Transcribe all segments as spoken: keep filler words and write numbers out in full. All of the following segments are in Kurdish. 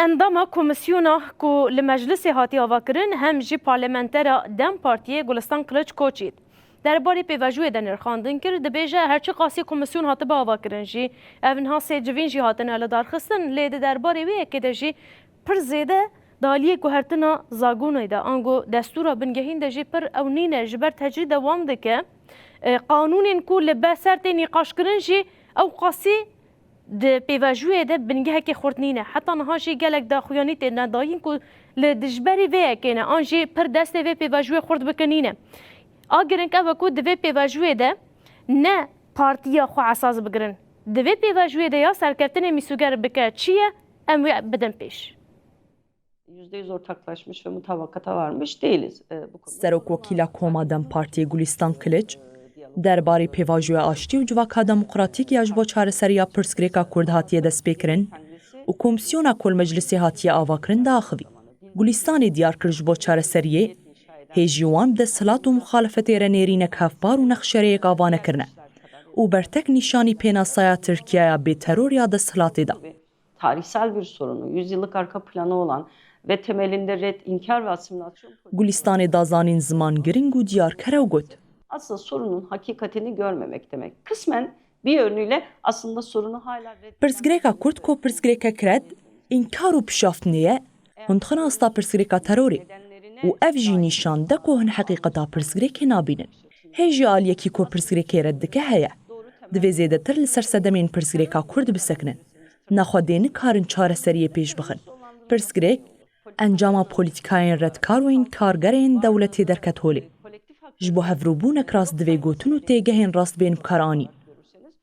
Endama komîsyona ku li meclisê hatiye avakirin, hem jî parlamentera DEM Partiyê Gulistan Kiliç Koçît derbarê pêvajoyê de nirxandin kir, dibêje, her çiqasî komîsyon hatibe avakirin jî, ev niha sê civîn jî hatine lidarxistin, lê di derbarê wê yekê de jî pir zêde di aliyê guhertina zagonê de, ango destûra bingehîn de jî pir ew nîne, ji ber tecrîd dewam dike. E, qanûnên ku li ber ser tê nîqaşkirin jî ew qasî di pêvajoyê de bingehekê xurt nîne. Heta niha jî gelek daxuyanî têne dayîn ku li dijberî vê yekê ne, an jî pir destê vê pêvajoyê xurt bike nîne. A giring ew e ku di vê pêvajoyê de ne partiya xwe esas bigirin. Di vê pêvajoyê de ya serkeftinê mîsoger bike çi ye, em wê bidin pêş. Yüzde yüz ortaklaşmış ve mutabakata varmış değiliz, e, bu konuda. Serokwekîla Koma DEM Partiyê Gulistan Kiliç derbarê pêvajoya aştî û civaka demokratîk ya ji bo çareseriya pirsgirêka Kurd hatiye destpêkirin û komîsyona ku li meclisê hatiye avakirin diaxivî. Gulistanê diyar kir ji bo çareseriyê hêjî wan bi desthilat û muxalefetê re nêrînek hevpar û nexşerêyek ava nekirine û bertek nîşanî pênasaya Tirkiyaya bêteror ya desthilatê da. Tarihsel bir sorunu, yüzyıllık arka planı olan ve temelinde red, inkar ve asimilasyon politikaları. Gulistanê da zanîn ziman giring û diyarker e û got, Aslında sorunun hakikatini görmemek demek. Kısmen bir yönüyle aslında sorunu hala red. Pirsgirêka Kurd ku pirsgirêkek red, înkar û pişaftinê ye, hûn dixin asta pirsgirêka terorê û ev jî nîşan de ku hûn heqîqeta pirsgirêkê nabînin. Hê jî aliyekî ku pirsgirêkê red dike heye. Divê zêdetir li ser sedemên pirsgirêka Kurd bisekinin. Nexwe dê nikarin çareseriyê pêş bixin. Pirsgirêk encama polîtîkayên redkar û înkarger ên dewletê derket holê. Ji bo hevrûbûnek rast divê gotin û têgehên rast bên bi kar anîn.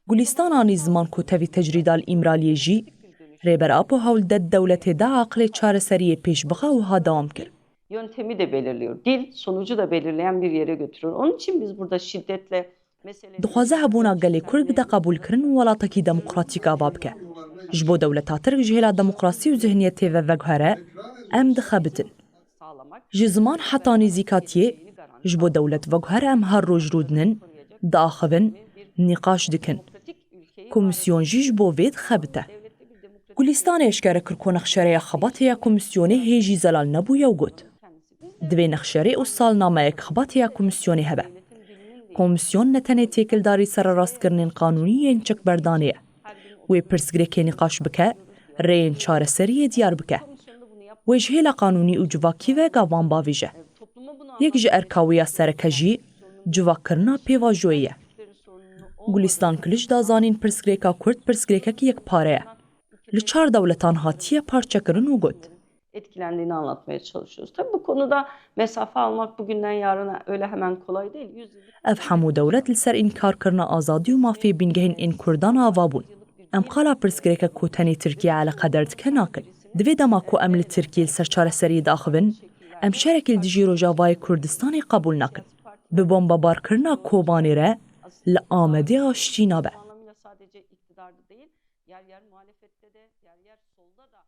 Gulistan anî ziman ku tevî tecrîda li Îmraliyê jî Rêber Apo hewl de di dewletê de aqilê çareseriyê pêş bixe û ha dewam kir. Yöntemi de belirliyor. Dil sonucu da belirleyen bir yere götürüyor. Onun için biz burada şiddetle meseleleri... Dixwaze hebûna gelê Kurd bide qebûlkirin û welatekî demokratîk ava bike. Ji bo dewleta Tirk ji hêla demokrasî û zihniyetê ve veguhere, em dixebitin. Ji ziman heta nêzîkatiyê, ji bo dewlet veguhere em her roj rûdinin, diaxivin, nîqaş dikin. Komîsyon jî ji bo vê dixebite. Gulistanê eşkere kir ku nexşereya xebatê ya komîsyonê hê jî zelal nebûye û got, Divê nexşerê û salnameyek xebatê ya komîsyonê hebe. Komîsyon ne tenê têkildarî sererastkirinên qanûnî yên çekberdanê ye. Wê pirsgirêkê nîqaş bike, rêyên çareseriyê diyar bike. Wê ji hêla qanûnî û civakî ve gavan bavêje. Yek ji erka wê ya sereke jî civakkirina pêvajoyê ye. Gulistan Kiliç da zanîn pirsgirêka Kurd pirsgirêkek yekpare ye. Li çar dewletan hatiye parçekirin û got, Etkilendiğini anlatmaya çalışıyoruz. Tabii bu konuda mesafe almak bugünden yarına öyle hemen kolay değil. Yüz yıllık... Ev hemû dewlet li ser înkarkirina azadî û mafê bingehîn ên Kurdan ava bûn. Em qala pirsgirêkek ku tenê Tirkiye eleqeder dike nakin. Divê dema ku em li Tirkiyê li ser çareseriyê diaxivin, em şerekî li dijî Rojavayê Kurdistanê qebûl nakin. Bi bombebarkirina Kobanê re li Amedê aştî nabe. Yer yer muhalefette de, yer yer solda da